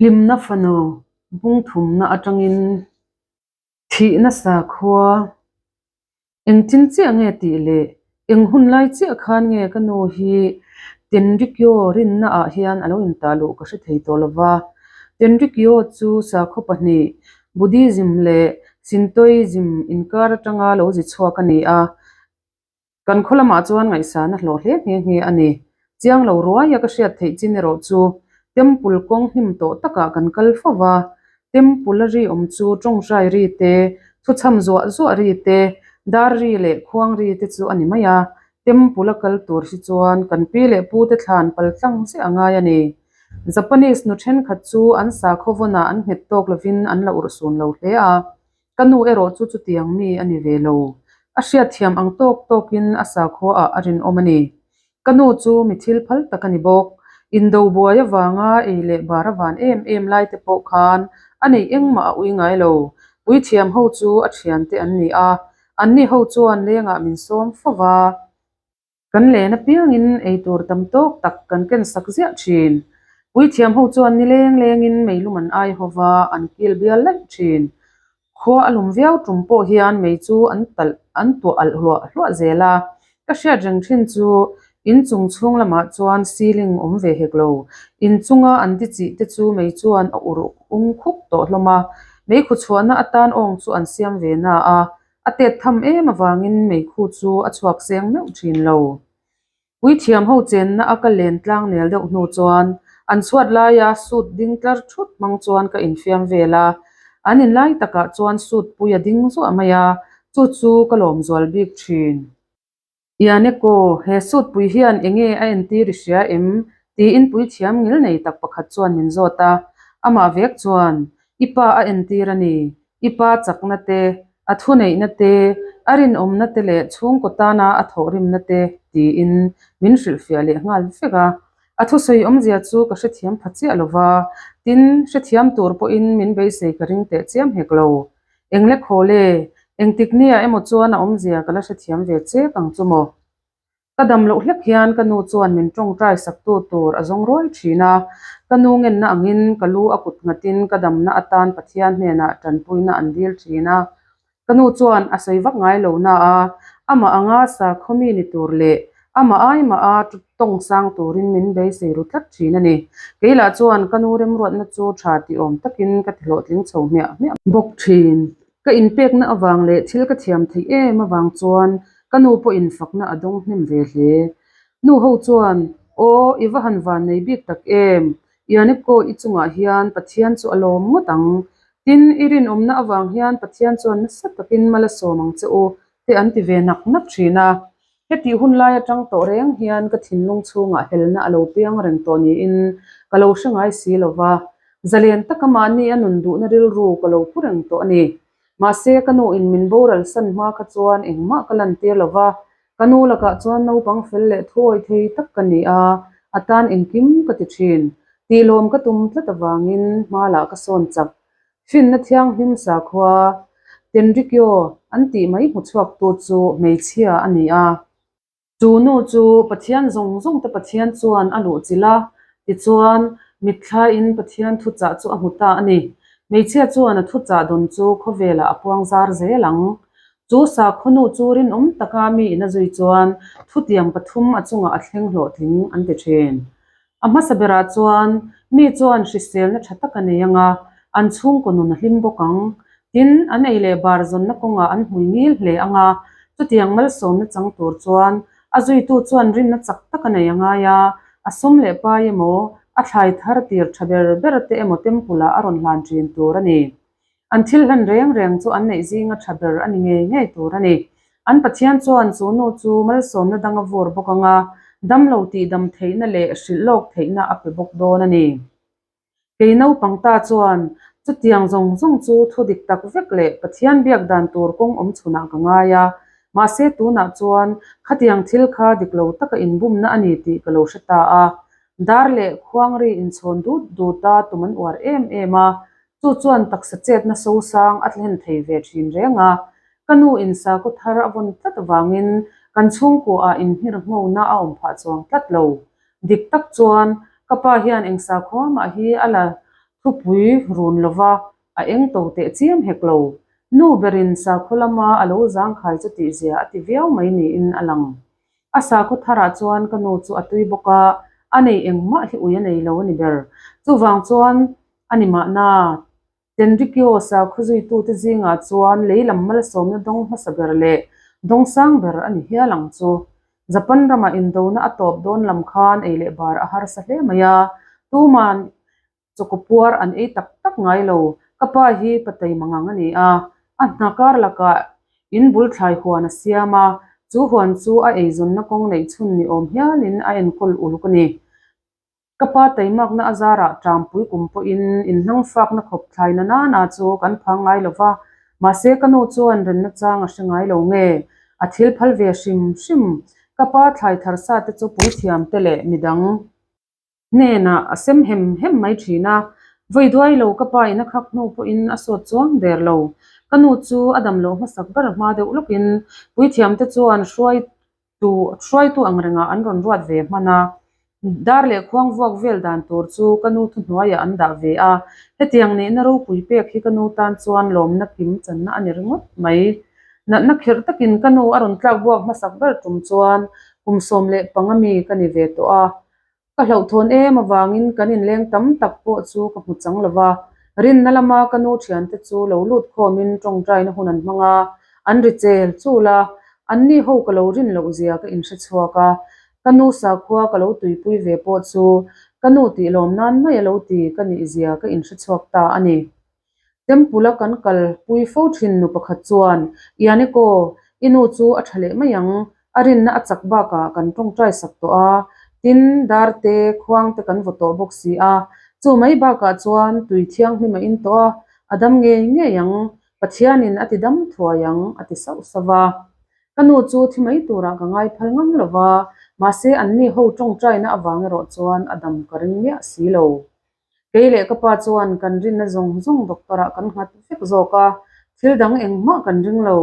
Hlimna fanu bungthumna atangin thihna sakhua engtin chiah nge tih leh eng hun lai chiah khan nge ka nu hi Tenrikyo rinna ah hian a lo intah luh ka hre thei tawh lova. Tenrikyo chu sakhaw pahnih Buddhism leh Shintoism inkar atanga lo zi chhuak a ni a. Kan khaw lamah chuan ngaihsan a hlawh hle nghe nghe a ni. Chiang lo ruaia ka hriat theih chin erawh chu Temple kawng hnim tawh takah kan kal fo va, Temple a ri awm chu tawngtai ri te, thuchham zuah zuah ri te, dar ri leh khuang ri te chu a ni mai a. Temple a kal tur hi chuan kan pi leh pu te thlan pal tlang chiah a ngai a ni. Japanese nu thenkhat chu an sakhaw vawnah an nghet tawk lovin an la urhsun lo hle a. Ka nu erawh chu chutiang mi a ni ve lo. A hriatthiam ang tawk tawkin a sakhua ah a rinawm a ni. Ka nu chu mi thil phal tak a ni bawk. Indo buai avanga ei leh bar a van em em lai te pawh khan a neih engmah a ui ngai lo. Puithiam ho chu a thiante an ni a, anni ho chuan lengah min sawm fo va. Kan len apiangin eitur tam tawk tak kan ken sak ziah thin. Puithiam ho chuan ni leng lengin meilum an ai ho va, an kil bial laih thin. Khua a lum viau tum pawh hian mei chu an talh an tuah alh hluah hluah zel a. Ka hriat reng thin chu in chung chhung lamah chuan ceiling awm ve hek lo. In chunga an di chih te chu mei chuan a ur ung khup tawh hlawm a. Meikhu chhuahna atan awng chu an siam ve na a. A tet tham em avangin meikhu chu a chhuak seng meuh thin lo. Puithiam ho chenna a ka len tlang nel deuh hnu chuan an chhuat laia suit ding tlar thut hmang chuan ka infiam vel a. An inlai takah chuan suit pui a ding zuah mai a, chu chu ka lawm zual bik thin. Yaneko, he suit pui hian enge a entir i hria em? tiin puithiam ngil nei tak pakhat chuan min zawt a. Amah vek chuan, I pa a entir a ni. I pa chakna te, a thuneihna te, a rinawmna te leh chhungkaw tana a thawhrimna te, tiin min hrilhfiah leh nghal vek a. A thusawi awmzia chu ka hrethiam pha chiah lo va, tin, hrethiam tur pawhin min beisei ka ring teh chiam hek lo. Engle khawl e, engtik nia emaw chuan a awmzia ka la hrethiam ve chek ang chu maw? Ka dam loh hlek hian ka nu chuan min tawngtai saktu tur a zawng ruai thin a, ka nu ngenna angin ka lu a kut nghatin ka damna atan Pathian hnenah tanpuina an dil thin a. Ka nu chuan a sawi vak ngai lo na a, amah anga sakhaw mi ni tur leh amah ai mah a tawng sang turin min beisei ru tlat thin a ni. Kei lah chuan ka nu remruatna chu tha tih awm takin ka ti hlawhtling chho hmiah hmiah bawk thin. Ka inpekna avang leh thil ka thiam theih em avang chuan ka nu pawhin fakna a dawng hnem ve hle. Nu ho chuan, Aw, i va han van nei bik tak em? Yaniko i chungah hian Pathian chu a lawm ngawt ang. Tin, i rinawmna avang hian Pathian chuan nasa takin mal a sawm ang che u, te an ti ve nak nak thin a. Hetih hun lai atang tawh reng hian ka thinlung chhungah helna a lo piang reng tawh niin ka lo hre ngai si lo va. Zalen taka mahni a nun duhna rilru ka lo pu reng tawh a ni. Mahse, ka nuin min boral san hma kha chuan engmah ka lantir lo va, Ka nu lakah chuan naupang fel leh thuawi thei tak ka ni a, a tan engkim ka ti thin. Tihlawm ka tum tlat avangin hma lah ka sawn chak. Finna thianghlim sakhua, Tenrikyo, an tih mai hmu chhuaktu chu hmeichhia a ni a. Chu nu chu Pathian zawng zawng te Pathian chuan a luhchilh a, tichuan mitthlaiin Pathian thuchah chu a hmu ta a ni. Hmeichhia chuan a thuchah dawn chu khawvelah a puang zar zel ang. Chu sakhawnu chu rinawm taka mi in a zui chuan thutiang pathum a chungah a thleng hlawhtling an ti thin. A hmasa berah chuan mi chuan hriselna tha tak a nei ang a, an chhungkaw nun a hlim bawk ang. Tin, an ei leh bar zawnna kawngah an hmui ngil hle ang a, chutiang malsawmna chang tur chuan a zuitu chuan rinna chak tak a nei a ngai a, a sum leh pai emaw, a thlai thar tir tha ber ber te emaw temple ah a rawn hlan thin tur a ni. An thil hlan reng reng chu an neih zinga tha ber a ni ngei ngei tur a ni. An Pathian chuan chu nu chu malsawmna dang a vur bawk ang a, damlo tihdam theihna leh hrilh lawk theihna a pe bawk dawn a ni. Kei naupang ta chuan chutiang zawng zawng chu thu dik tak vek leh Pathian biak dan tur kawng awm chhunah ka ngai a, mahse tunah chuan khatiang thil kha dik lo taka inbumna a ni tih ka lo hre ta a. Dar leh khuangri inchhawn dut dut a tum an uar em em a, Chu chuan taksa chetna sosang a thlen thei ve thin reng a, ka nu in sakhaw thar a vawn tlat avangin kan chhungkuaah inhmir nghona a awm phah chuang tlat lo. Dik tak chuan ka pa hian eng sakhua mah hi a la Thupui run lova a eng to teh chiam hek lo. Nu berin sakhaw lama a lo zangkhai chu tihzia a ti viau mai niin a lang. A sakhaw tharah chuan ka nu chu a tui bawk a, a nei engmah hi ui a nei lo a ni ber. Chuvang chuan a ni mahna. Tenrikyo sakhaw zuitute zingah chuan lei lam malsawmna dawng hmasa ber leh dawng sang ber a ni hial ang chu. Japan ramah indona a tawp dawn lam khan ei leh bar a harsa hle mai a, tuman chawkaw puar an ei tak tak ngai lo. Ka pa hi patei mangang a ni a, a hna kar lakah in bul thlai huan a siam a, chu huan chu a eizawnna kawng neih chhun ni awm hialin a enkawl uluk a ni. Ka pa taimakna a zarah ṭampui kum pawhin inhnangfakna khawp thlai na nana chu kan phang ngai lo va, mahse ka nu chuan renna chang a hre ngai lo nge, a thil phal ve hrim hrim. Ka pa thlai thar sa te chu puithiamte leh midang hnenah a sem hem hem mai ṭhin a, vawi duai lo ka pa in a khak hnu pawhin a sawt chuang der lo. Ka nu chu a dam loh hmasak ber hma deuh lawkin puithiamte chuan hruai Tu hruaitu ang rengah an rawn ruat ve hman a, dar leh khuang vuak vel dan tur chu ka nu thuhnuaiah an dah ve a, hetiang nihna ropui pek hi ka nu tan chuan lawmna kim channa a ni ringawt mai. Natna khirh takin ka nu a rawn tlak buak hmasak ber tum chuan kum 15 mi ka ni ve tawh a, Ka hlauhthawn em avangin kan inleng tam tak pawh chu ka hmu chang lo va, rinna lama ka nu thiante chu lo lut khawmin tawngtaina hun an hmang a, an ri chel chul a, anni ho ka lo rin loh zia ka inhre chhuak a, ka nu sakhua ka lo tuipui ve pawh chu ka nu tih lawm nan mai a lo ti ka nih zia ka inhre chhuak ta a ni. Temple a kan kal pui fo thin nu pakhat chuan, Yaniko, i nu chu a tha leh mai ang, a rinna a chak bakah kan tawngtai sak tawh a, tin, dar te, khuang te kan vaw tawh bawk si a, chu mai bakah chuan tui thianghlim a in tawh a, a dam ngei ngei ang, Pathianin a ti dam thuai ang, a ti sauh sauh va. Ka nu chu thi mai turah ka ngai phal ngam lo va, mahse anni ho tawngtaina avang erawh chuan a dam ka ring miah si lo. Kei leh ka pa chuan kan rinna zawng zawng doctor ah kan nghat vek zawk a, thil dang engmah kan ring lo.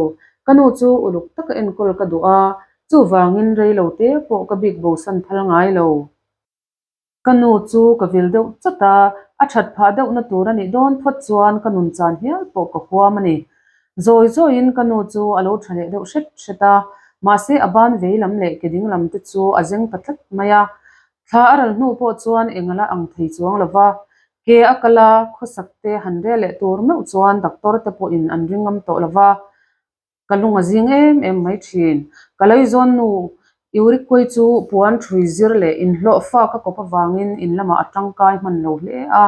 Ka nu chu uluk taka enkawl ka duh a, chuvangin rei lo te pawh ka bik bosan phal ngai lo. Ka nu chu ka vil deuh chat a, a that phah deuhna tur a nih dawn phawt chuan ka nun chan hial pawh ka huam a ni. Zawi zawiin ka nu chu a lo tha leh deuh hret hret a, mahse a ban vei lam leh ke ding lam te chu a zeng ta tlat mai a, Thla a ral hnu pawh chuan eng a la ang thei chuang lo va, ke a kal a, khawsak te han rel leh tur meuh chuan doctor te pawhin an ring ngam tawh lo va, ka lung a zing em em mai thin. Ka leizawn nu Euriquei chu puan ṭhui zir leh inhlawh fa ka kawp avangin in lamah a tangkai hman lo hle a,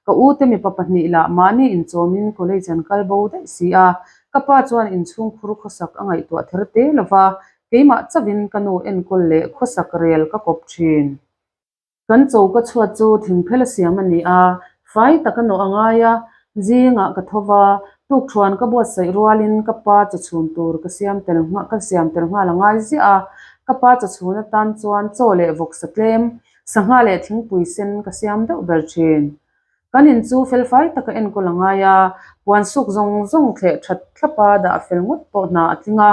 ka ute mipa pahnih lah mahni inchawmin college an kal bo daih si a, ka pa chuan inchhungkhur khawsak a ngaihtuah ther te lo va, Keimah chauhin ka nu enkawl leh khawsak rel ka kawp thin. Kan choka chhuat chu thingphel a siam a ni a, fai taka nawh a ngai a, zingah ka tho va, tukthuan ka buatsaih rualin ka pa chawchhun tur ka siam tel ka siam tel nghal a ngai ziah a, ka pa chawchhun atan chuan chaw leh vawksa tlem, sangha leh thingpui sen ka siam deuh ber thin. Kan in chu felfai taka enkawl a ngai a, puan suk zawng zawng thleh that thlap a dah fel ngawt pawh hna a tling a,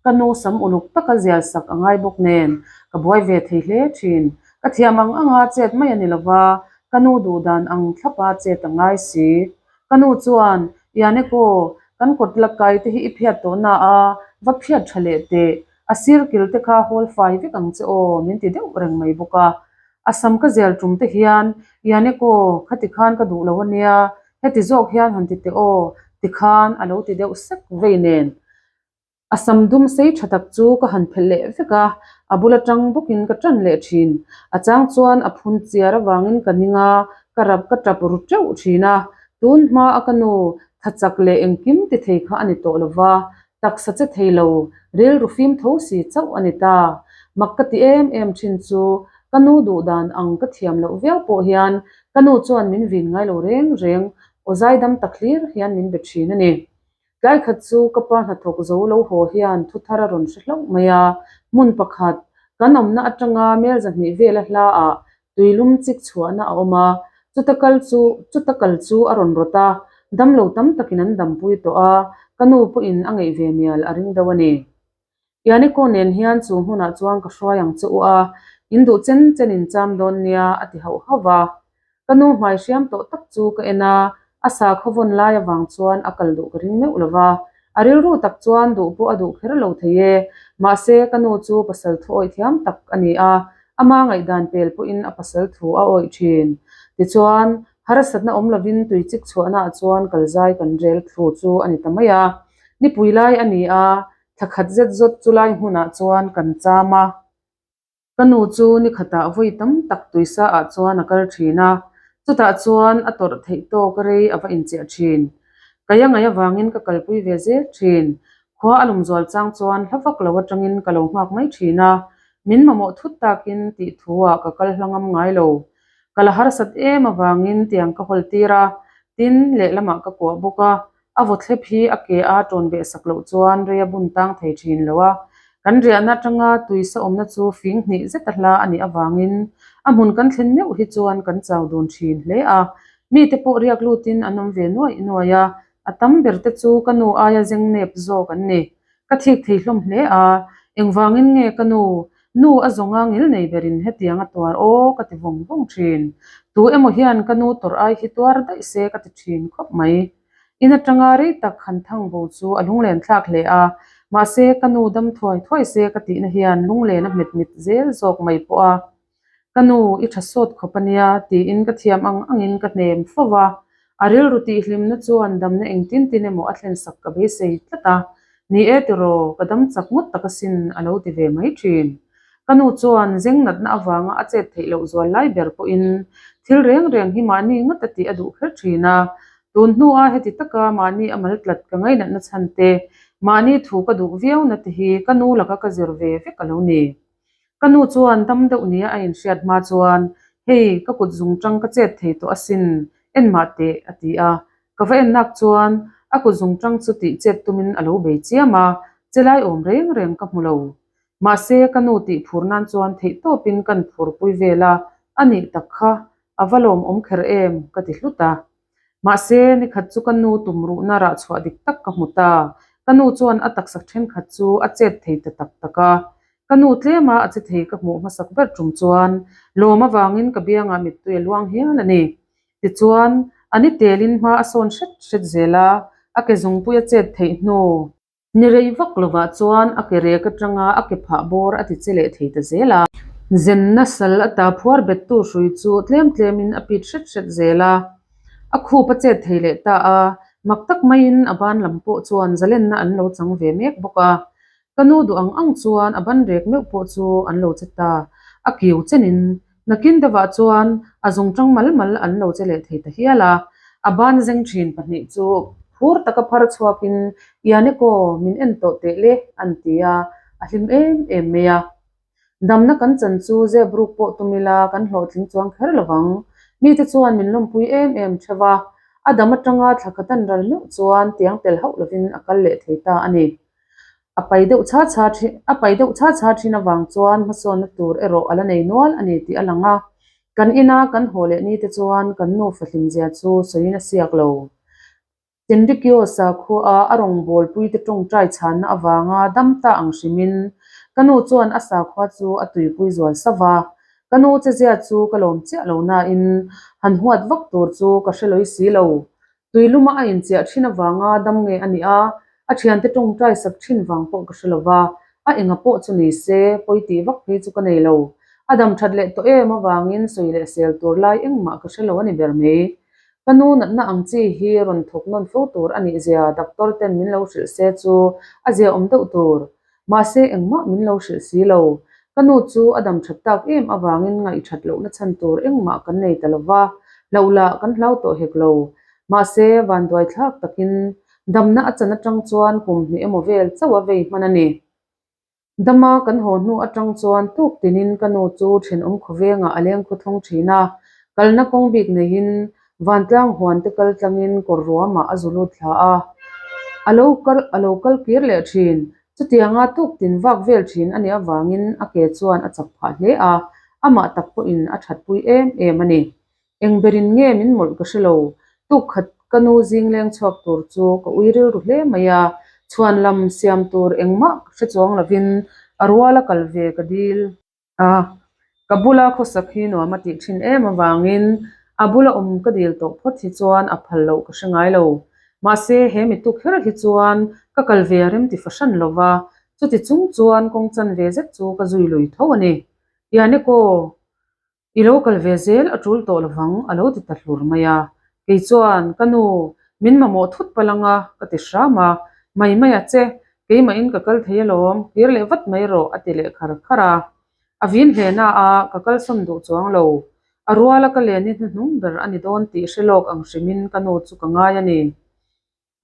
ka nu sam uluk taka zial sak a ngai bawk nen ka buai ve thei hle thin. Ka thiam ang anga chet mai a ni lova, ka nu duh dan ang thlapa chet a ngai si. Ka nu chuan, Yaneko, kan kawt la kai te hi i phiat tawh na a, va phiat tha leh teh, a sir kil te kha hawl fai vek ang che aw, min ti deuh reng mai bawk a. A sam ka zial tum te hian, Yaneko, khati khan ka duh lo a nia, heti zawk hian han ti teh aw, ti khan a lo ti deuh sek vei nen. A sam dum sei tha tak chu ka han phelh leh vek a, a bul atang bawkin ka tan leh thin. A chang chuan a phun chiar avangin ka ning a, ka rap ka tap ru teuh thin a. Tun hma a ka nu tha chak leh engkim ti thei kha a ni tawh lo va, Taksa che thei lo, rilru fim tho si chauh a ni ta. Mak ka ti em em thin chu, ka nu duh dan ang ka thiam loh viau pawh hian ka nu chuan min vin ngai lo reng reng, aw zaidam tak hlir hian min be thin a ni. Tlai khat chu ka pa hnathawk zo lo haw hian thu thar a rawn hre hlauh mai a, hmun pakhat, kan awmna atanga mel 200 vela hla ah Tuilum chik chhuahna a awm a, chuta kal chu chuta kal chu a rawn rawt a, damlo tam takin an dampui tawh a, ka nu pawhin a ngeih ve mial a ring deuh a ni. Yaniko nen hian chu hmunah chuan ka hruai ang che u a, in duh chen chen in cham dawn nia a ti hauh hauh va. Ka nu hmai hriam tawh tak chu ka en a, a sakhaw vawn lai avang chuan a kal duh ka ring meuh lo va. A rilru tak chuan duh pawh a duh kher lo thei e. Mahse, ka nu chu pasal thu awih thiam tak a ni a, ama ngaihdan pel pawhin a pasal thu a awih thin. Tichuan, harsatna awm lovin tui chik chhuahnaah chuan kal zai kan rel thlu chu a ni ta mai a. Nipui lai a ni a, thla khat zet zawt chu lai hmunah chuan kan cham a. Ka nu chu ni khatah vawi tam tak tuisa ah chuan a kal thin a, chutah chuan a tawrh theih tawk rei a va inchiah thin. Kaia ngaih avangin ka kalpui ve zel thin. Khua a lum zual chang chuan hla vak lo atangin ka lo nghak mai thin a, min mamawh thut takin tih thu ah ka kal hla ngam ngai lo. Ka la harsat em avangin tiang ka hawl tir a, tin lehlamah ka kuah bawk a, A vawthlep hi a ke a tawn beh sak loh chuan rei a bun tang thei thin lo a, kan riahna atanga tuisa awmna chu fing hnih zet a hla a nih avangin a hmun kan thlen meuh hi chuan kan chau dun thin hle a. Mite pawh riak lutin an awm ve nuaih nuaih a, a tam ber te chu ka nu aia zeng nep zawk an ni. Ka thik thei hlawm hle a, engvangin nge ka nu, nu a zawnga ngil nei berin hetiang a tuar aw ka ti vawng vawng thin. Tu emaw hian ka nu tawrh ai hi tuar daih se ka ti thin khawp mai. In atanga rei tak han thang bo chu a lunglen thlak hle a, mahse ka nu dam thuai thuai se ka tihna hian lunglen a hmet mit zel zawk mai pawh a. Ka nu, i tha sawt khawp a nia, tiin ka thiam ang angin ka hnem fo va. A rilru tihhlimna chuan damna engtin tin emaw a thlensak ka beisei tlat a. Ni e tiraw, ka dam chak ngawt tak asin, a lo ti ve mai thin. Ka nu chuan zeng natna avanga a chet theih loh zual lai ber pawhin thil reng reng hi mahni ngawt a tih a duh kher thin a. Tun hnua heti taka mahni a mal tlat ka ngainatna chhan te, mahni thu ka duh viauna te hi ka nu laka ka zir ve vek a lo ni. Ka nu chuan dam deuh nia a inhriat hma chuan, Hei, ka kut zung tang ka chet thei tawh asin, en mah teh, a ti a. Ka va en nak chuan a kut zung tang chu tih chet tumin a lo bei chiam a, che lai awm reng reng ka hmu lo. Mahse, ka nu tih phur nan chuan theih tawpin kan phurpui vel a, a nih tak kha, a va lawmawm kher em, ka ti hlut a. Mahse, nikhat chu ka nu tumruhna rah chhuah dik tak ka hmu ta. Ka nu chuan a taksa thenkhat chu a chet thei ta tak tak a. Ka nu tlema a che thei ka hmuh hmasak ber tum chuan lawm avangin ka biangah mittui a luang hial a ni. Tichuan, a ni telin hma a sawn hret hret zel a, a ke zungpui a chet theih hnu. Ni rei vak lovah chuan a ke rek atanga a ke phah bawr a ti che leh thei ta zel a. Zenna sal ata phuar bettu hrui chu tlem tlemin a pit hret hret zel a, a khup a chet thei leh ta a, mak tak maiin a ban lam pawh chuan zalenna an lo chang ve mek bawk a. Ka nu duh ang ang chuan a ban rek meuh pawh chu an lo che ta, a kiu chenin Nakin deuhah chuan a zung tang mal mal an lo che leh thei ta hial a, a ban zeng thin pahnih chu phur taka phar chhuakin Ianeko min en tawh teh le an ti a, a hlim em em mai a. Damna kan chan chu zep ruk pawh tum ila kan hlawhtling chuang kher lovang. Mite chuan min lawmpui em em theuh a, a dam atanga thla khat an ral meuh chuan tiang tel hauh lovin a kal leh thei ta a ni. A pai deuh chha chha thin a pai deuh chha chha thin avang chuan hmasawnna tur erawh a la nei nual a ni tih a lang a. Kan ina kan haw leh ni te chuan kan nufa hlimzia chu sawiin a siak lo. Tenrikyo sakhua a rawngbawlpui te tawngtai chhanna avanga dam ta ang hrimin ka nu chuan a sakhua chu a tuipui zual sa va. Ka nu chezia chu ka lawm chiah lo nain han huat vak tur chu ka hre lawi si lo. Tui luma a inchiah thin avanga dam nge a nih a, a thiante tawngtai sak thin vang pawh ka hre lo va, a enga pawh chu ni se, pawi tih vak phei chu ka nei lo. A dam that leh tawh em avangin sawi leh sel tur lai engmah ka hre lo a ni ber mai. Ka nu natna ang chi hi rawn thawk nawn fo tur a nih zia doctor ten min lo hrilh se chu a zia awm deuh tur. Mahse engmah min lo hrilh si lo. Ka nu chu a dam that tak em avangin ngaihthat lohna chhan tur engmah kan nei ta lo va, hlauh lah kan hlau tawh hek lo. Mahse vanduai thlak takin damna a chan atang chuan kum hnih emaw vel chauh a vei hman a ni. Dama kan haw hnu atang chuan tuk tinin ka nu chu thenawm khawvengah a leng khawthawng thin a, kalna kawng bik neiin Vantlang huan te kal tlangin kawr ruamah a zu lut thla a, a lo kal a lo kal kir leh thin. Chutianga tuk tin vak vel thin a nih avangin a ke chuan a chak phah hle a, amah tak pawhin a thatpui em em a ni. Eng berin nge min mawlh ka hre lo, tuk khat ka nu zing leng chhuak tur chu ka ui rilru hle mai a, chhuan lam siam tur engmah hre chuang lovin a ruala kal ve ka dil. A, ka bula khawsak hi nuam a tih thin em avangin A bula awm ka dil tawh phawt hi chuan a phal loh ka hre ngai lo. Mahse, he mi tuk her hi chuan ka kal ve a remti fahran lo va, chuti chung chuan kawng chanve zet chu ka zui lui tho a ni. Yaneko! I lo kal ve zel a tul tawh lovang a lo ti ta hlur mai a. Kei chuan, Ka nu, min mamawh thut palh ang a, ka ti hram a. Mai mai a che, keimahin ka kal thei alawm, kir leh vat mai rawh a ti leh khar khar a. A vin hle na a, ka kalsawn duh chuang lo. A ruala ka len hi hnuhnung ber a ni dawn tih hre lawk ang hrimin ka nu chu ka ngai a ni.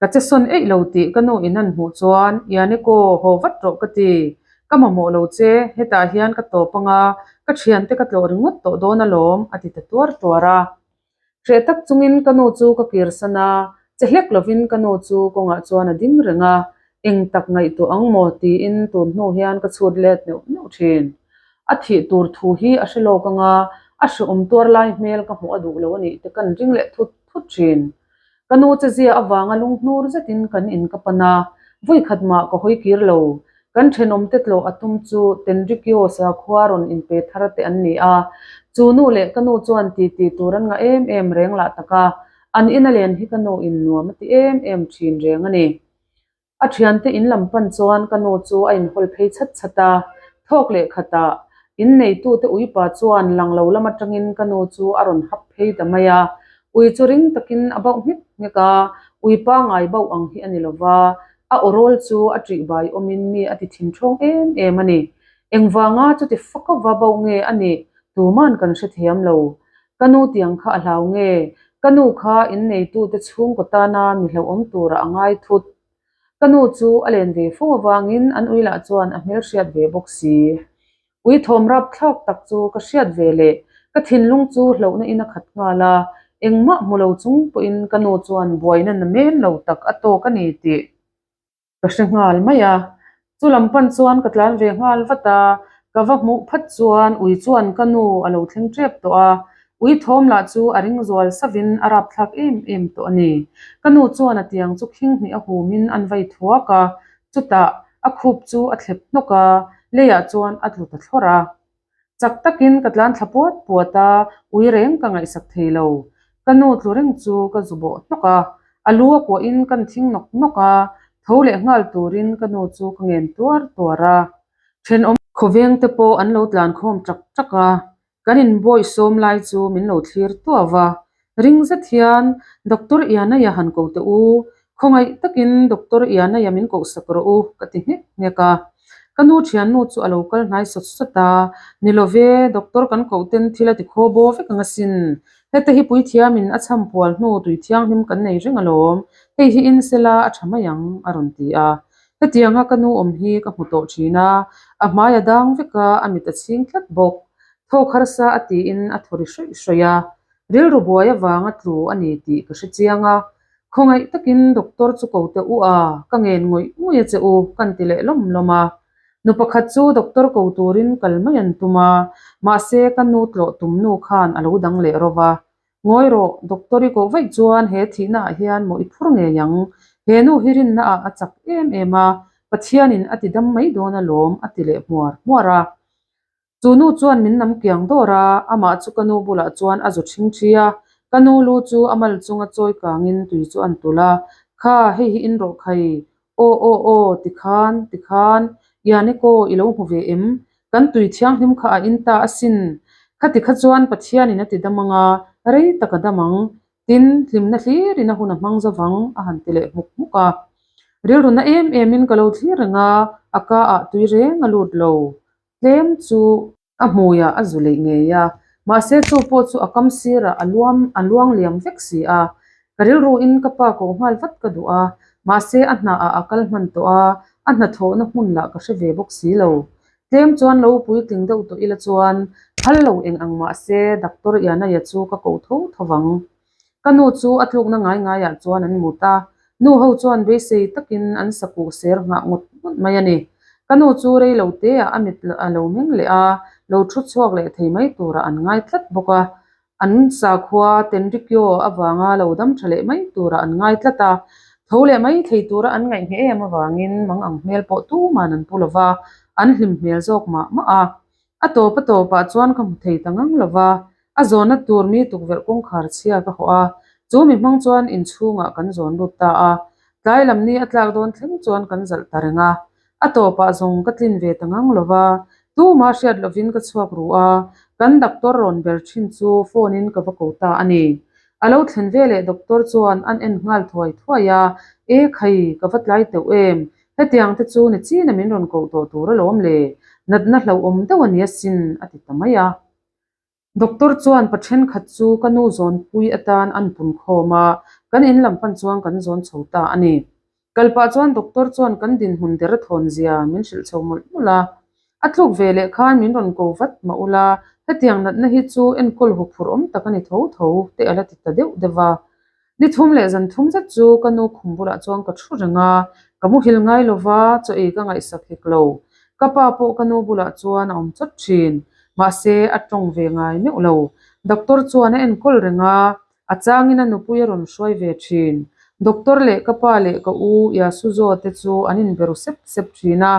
Ka che sawn eih lo tih ka nu in an hmuh chuan, Yaniko, haw vat rawh ka ti. Ka mamawh lo che, hetah hian ka tawp anga ka thiante ka tlawh ringawt tawh dawn alawm, a ti ta tuar tuar a. Hreh tak chungin ka nu chu ka kirsan a, che hlek lovin ka nu chu kawngah chuan a ding reng a, eng tak ngaihtuah ang maw tiin tun hnu hian ka chhut let neuh neuh thin. A thih tur thu hi a hre lawk anga a hreawm tuar lai hmel ka hmuh a duh lo a nih te kan ring leh thut thut thin. Ka nu che zia avanga lunghnur zetin kan in ka pan a, vawikhat mah ka hawi kir lo. Kan thenawmte tlawh a tum chu Tenrikyo sakhua rawn inpe thar te an ni a, chu nu leh ka nu chuan titi tur an ngah em em reng lah tak a, an ina len hi ka nu in nuam a ti em em thin reng a ni. A thiante in lam pan chuan ka nu chu a inhawl phei chhat chhat a, thawk leh khatah in neitute uipa chuan lang lo lam atangin ka nu chu a rawn hap phei ta mai a, ui chu ring takin a bauh nghek nghek a, ui pangai bauh ang hi a ni lo va, a awrawl chu a ṭih bai awmin mi a ti thin ṭhawng em em a ni. Engvanga chuti fak a va bauh nge a nih tuman kan hrethiam lo. Ka nu tiang kha a hlau nge? Ka nu kha in neitute chhungkaw tana mi hlauhawm turah a ngai thut. Ka nu chu a len ve fo avangin an ui lah chuan a hmelhriat ve bawk si. Ui thawm rapthlak tak chu ka hriat ve leh ka thinlung chu hlauhna in a khat nghal a, engmah hmu lo chung pawhin ka nu chuan buaina na men lo tak a tawk a ni tih ka hre nghal mai a. Chu lam pan chuan ka tlan ve nghal vat a, ka va hmuh phat chuan ui chuan ka nu a lo thleng tep tawh a, ui thawm lah chu a ring zual savin a rapthlak em em tawh a ni. Ka nu chuan a tiang chu khing hnih a humin an vai thuak a, chutah a khup chu a thlep hnawk a, leiah chuan a tlu ta thlawrh a. Chak takin ka tlan thla puat puat a, ui reng ka ngaihsak thei lo. Ka nu tlu reng chu ka zu bawh hnawk a, a lu a kuahin kan thing nawk nawk a, tho leh nghal turin ka nu chu ka ngen tuar tuar a. Thenawm khawveng te pawh an lo tlan khawm ṭak ṭak a, kan inbawih sawm lai chu min lo thlir tuau a. Ring zet hian Doctor Ianaya han ko teh u, khawngaih takin Doctor Ianaya min kohsak rawh u ka ti nghek nghek a. Ka nu thiannu chu a lo kal hnai sawt sawt a, Ni lo ve, Doctor kan koh ten thil a ti khaw baw vek ang asin. Heta hi puithiamin a chham pual hnu tui thianghlim kan nei reng alawm, hei hi in sela a tha mai ang a rawn ti a. Hetianga ka nu awm hi ka hmu tawh thin a, a hmai a dang vek a, a mit a chhing tlat bawk. Thawk harsa a tiin a thaw ri hrawih hrawih a, Rilru buai avanga tlu a ni tih ka hre chiang a, khawngaih takin doctor chu ko teh u a, ka ngen ngawih ngawih a che u, kan ti leh lawm lawm a. Nu pakhat chu doctor ko turin kal mai an tum a, mahse ka nu tlawh tum nu khan a lo dang leh rawh va. Ngawi rawh, doctor i koh vaih chuan he thihna ah hian maw i phur ngei ang, he nu hi rinna ah a chak em em a, Pathianin a ti dam mai dawn alawm a ti leh hmuar hmuar a. Chu nu chuan min nam kiang dawr a, amah chu ka nu bulah chuan a zu ṭhing ṭhi a, ka nu lu chu a mal chunga chawi kangin tui chu an tulh a, Kha, hei hi in rawh khai, aw aw aw, tikhan, tikhan, Yaniko i lo hmu ve em? Kan tui thianghlim kha a in ta asin, khati kha chuan Pathianin a ti dam ang a, rei tak a dam ang, tin, hlimna hlirin a hun a hmang zo vang, a han ti leh hmuk hmuk a. Rilru na em emin ka lo thlir reng a, a ka ah tui reng a lut lo. Tlem chu a hmuiah a zu leih ngei a, mahse chu pawh chu a kam sirah a luam a luang liam vek si a. Ka rilruin ka pa koh nghal vat ka duh a, mahse a hnaah a kal hman tawh a, a hnathawhna hmun lah ka hre ve bawk si lo. Tlem chuan lo puitling deuh tawh ila chuan phal lo eng ang mahse Doctor Ianaya chu ka koh tho tho vang. Ka nu chu a tlukna ngai ngaiah chuan an mut a, nu ho chuan beisei takin an sakuh ser nghah ngawt ngawt mai a ni. Ka nu chu rei lo teah a mit a lo meng leh a, lo thu chhuak leh thei mai turah an ngai tlat bawk a. An sakhua Tenrikyo avanga lo dam tha leh mai turah an ngai tlat a, tho leh mai thei tura an ngaih ngheh em avangin mang ang hmel pawh tuman an pu lo va, an hlim hmel zawk mah mah a. A tawp a tawpah chuan ka hmu thei ta ngang lo va. A zawnna tur mi tukverh kawngkhar chhia ka hawh a, chu mi hmang chuan inchhungah kan zawn lut ta a. Tlai lam ni a tlak dawn thleng chuan kan zalh ta reng a. A tawpah zawng ka tlin ve ta ngang lo va, tumah hriat lovin ka chhuak ru a, kan doctor rawn ber thin chu phone in ka va ko ta a ni. A lo thlen veleh doctor chuan an en nghal thuai thuai a, E khai, ka va tlai teuh em? Hetiang te chu ni china min rawn koh tawh tur alawm le, natna hlauhawm deuh a ni asin, a ti ta mai a. Doctor chuan pa thenkhat chu ka nu zawnpui atan an pun khawm a, kan in lam pan chuan kan zawn chho ta a ni. Kal pah chuan doctor chuan kan dinhmun der thawn zia min hrilh chho mawlh mawlh a. A tluk ve leh khan min rawn ko vat mah ula, hetiang natna hi chu enkawl huphurh awm tak a ni tho tho te a la ti ta deuh deuh a. Ni thum leh zan thum zet chu ka nu khum bulah chuan ka thu reng a, ka muhil ngai lo va, chaw ei ka ngaihsak hek lo. Ka pa pawh ka nu bulah chuan a awm chawt thin, mahse a tawng ve ngai meuh lo. Doctor chuan a enkawl reng a, a changin a nupui a rawn hruai ve thin. Doctor leh ka pa leh ka u Yasuzo te chu an inbe ru sep sep thin a,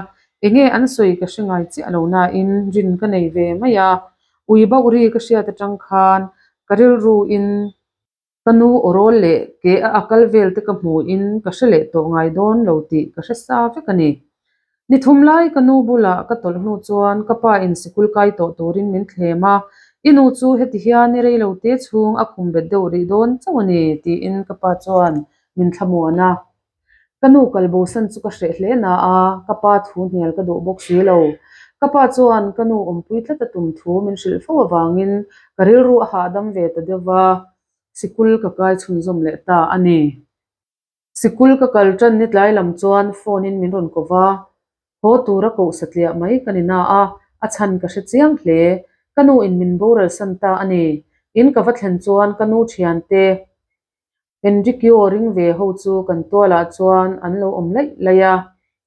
enge an sawi ka hre ngai chiah lo nain rin ka nei ve mai a. Ui bauh ri ka hriat atang khan ka rilru in Ka nu aw rawl leh ke a a kal vel te ka hmuhin ka hre leh tawh ngai dawn lo tih ka hre sa vek a ni. Ni thum lai ka nu bulah ka tawlh hnu chuan ka pa in sikul kai tawh turin min thlem a, I nu chu heti hian ni rei lo te chhung a khum bet deuh rih dawn chauh a ni tiin ka pa chuan min thlamuan a. Ka nu kal bosan chu ka hreh hle na a, ka pa thu hnial ka duh bawk si lo. Ka pa chuan ka nu awmpui tlat a tum thu min hrilh fo avangin ka rilru a hahdam ve ta deuh va, sikul ka kai chhunzawm leh ta a ni. Sikul ka kal tan ni tlai lam chuan phone in min rawn ko va, haw tura koh satliah mai ka ni na a, a chhan ka hre chiang hle. Ka nu in min boral san ta a ni. In ka va thlen chuan ka nu thiante Enrique ring ve ho chu kan tualah chuan an lo awm laih laih a,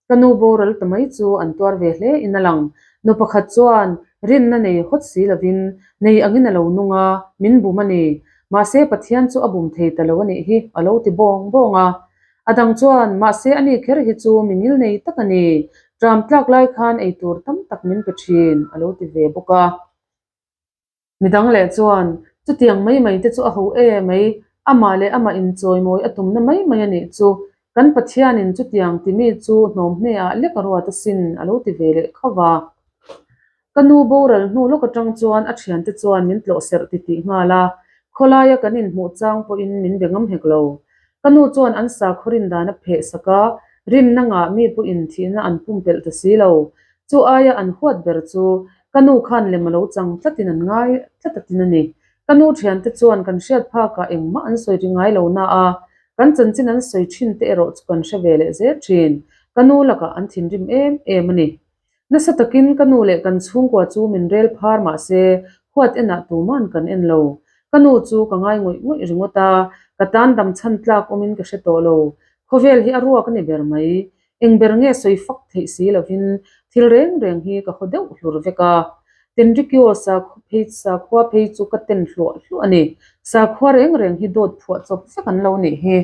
ka nu boral ta mai chu an tuar ve hle in a lang. Nu pakhat chuan rinna nei hawt si lovin nei angin a lo nung a, min bum a ni. Mahse Pathian chu a bum thei ta lo a nih hi a lo ti bawng bawng a. A dang chuan mahse ani kher hi chu mi ngil nei tak a ni, ṭam tlak lai khan eitur tam tak min pe ṭhin a lo ti ve bawk a. Midang leh chuan, Chutiang mai mai te chu a ho e mai, amah leh amah inchawimawi a tumna mai mai a nih chu, kan Pathianin chutiang timi chu hnawm hneah lek a ruat asin a lo ti ve leh khauh a. Ka nu boral hnu lawk atang chuan a thiante chuan min tlawh serh titih nghal a, khawlaia kan inhmuh chang pawhin min be ngam hek lo. Ka nu chuan an sakhaw rin dan a pheh sak a, rinna ngah mi pawhin thihna an pumpelh ta si lo. Chu aia an huat ber chu ka nu khan lem a lo chang tlatin an ngai tlat atin a ni. Ka nu thiante chuan kan hriat phakah engmah an sawi ri ngai lo na a, kan chanchin an sawi thin te erawh chu kan hre ve leh zel thin. Ka nu lakah an thinrim em em a ni. Nasa takin ka nu leh kan chhungkua chu min rel phar mah se huat enah tuman kan en lo. Ka nu chu ka ngai ngawih ngawih ringawt a, ka tan dam chhan tlak awmin ka hre tawh lo. Khawvel hi a ruak a ni ber mai. Eng ber nge sawi fak theih si lovin thil reng reng hi ka haw deuh hlur vek a. Tenrikio sakhua phei sakhua phei chu ka ten hluah hluah a ni. Sakhua reng reng hi dawt phuah chawp vek an lo nih hi.